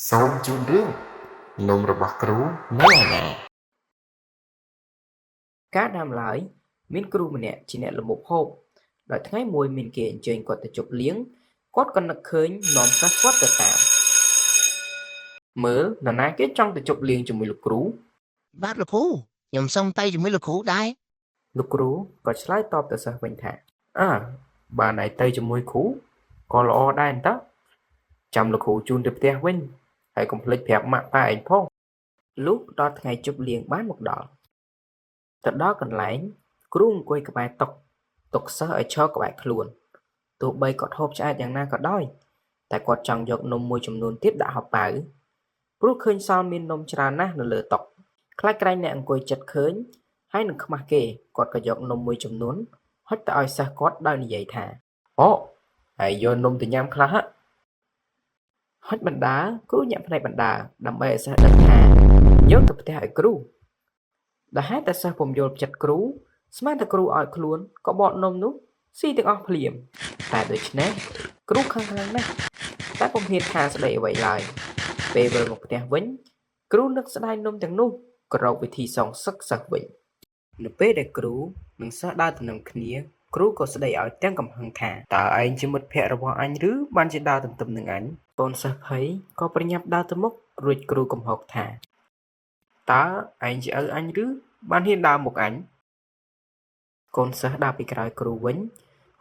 សូមជូនរឿងនំរបស់គ្រូនៅឯណា កាលដើមឡើយ មានគ្រូម្នាក់ជាអ្នកល្មោភហូប ដោយថ្ងៃមួយមានគេអញ្ជើញគាត់ទៅជប់លៀង គាត់ក៏នឹកឃើញនាំសិស្សគាត់ទៅតាម មើលនរណាគេចង់ទៅជប់លៀងជាមួយលោកគ្រូ បាទលោកគ្រូខ្ញុំសូមទៅជាមួយលោកគ្រូដែរ លោកគ្រូក៏ឆ្លើយតបទៅសិស្សវិញថា អើ បើណៃទៅជាមួយគ្រូក៏ល្អដែរអន្តើចាំលោកគ្រូជូនទៅផ្ទះវិញ ហើយកុំភ្លេចប្រាប់ម៉ាក់ប៉ាឯងផងលុះដល់ថ្ងៃជប់លៀងបានមកដល់ទៅដល់កន្លែង គ្រូអង្គុយក្បែរតុ ទុកសិស្សឲ្យឈរក្បែរខ្លួន ទោះបីគាត់ហូបឆ្អែតយ៉ាងណាក៏ដោយ តែគាត់ចង់យកនំមួយចំនួនទៀតដាក់ហោប៉ៅ ព្រោះឃើញសល់មាននំច្រើនណាស់នៅលើតុ ខ្លាចក្រែងអ្នកអង្គុយជិតឃើញ ហើយនឹងខ្មាសគេ គាត់ក៏យកនំមួយចំនួនហុចទៅឲ្យសិស្សគាត់ដោយនិយាយថា អូ ឯងយកនំទៅញ៉ាំខ្លះហុចបណ្ដើរ គ្រូញាក់ភ្នែកបណ្ដើរ ដើម្បីឲ្យសិស្សដឹងថាយកទៅផ្ទះឲ្យគ្រូ ដោយហេតុតែសិស្សពុំយល់ចិត្តគ្រូ ស្មានតែគ្រូឲ្យខ្លួនក៏បកនំនោះស៊ីទាំងអស់ភ្លាម តែដូច្នេះគ្រូខឹងខ្លាំងណាស់ តែពុំហ៊ានថាស្ដីអ្វីឡើយ ពេលវិលមកផ្ទះវិញ គ្រូនឹកស្ដាយនំទាំងនោះក៏រកវិធីសងសឹកសិស្សវិញ នៅពេលដែលគ្រូនិងសិស្សដើរទន្ទឹមគ្នា គ្រូក៏ស្ដីឲ្យទាំងកំហឹងថា តើឯងជាមិត្តភក្តិរបស់អញឬបានជាដើរទន្ទឹមនឹងអញ កូនសិស្សភ័យក៏ប្រញាប់ដើរទៅមុខ រួចគ្រូកំហុកថា តើឯងជាឪអញឬបានហ៊ានដើរមុខអញ កូនសិស្សដើរពីក្រោយគ្រូវិញ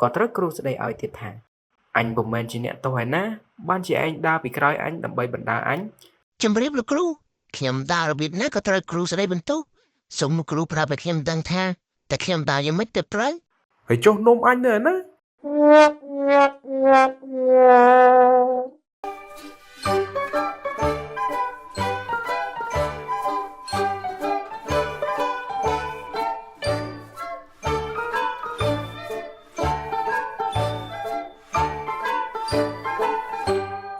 ក៏ត្រូវគ្រូស្ដីឲ្យទៀតថា អញពុំមែនជាអ្នកទោសឯណា បានជាឯងដើរពីក្រោយអញដើម្បីបណ្ដើរអញ ជំរាបលោកគ្រូខ្ញុំដើររបៀបណាក៏ត្រូវគ្រូស្ដីបន្ទោសសូមលោកគ្រូប្រាប់ឲ្យខ្ញុំដឹងថាតើខ្ញុំដើរយ៉ាងម៉េចទៅត្រូវ ហើយចុះនំអញនៅឯណា?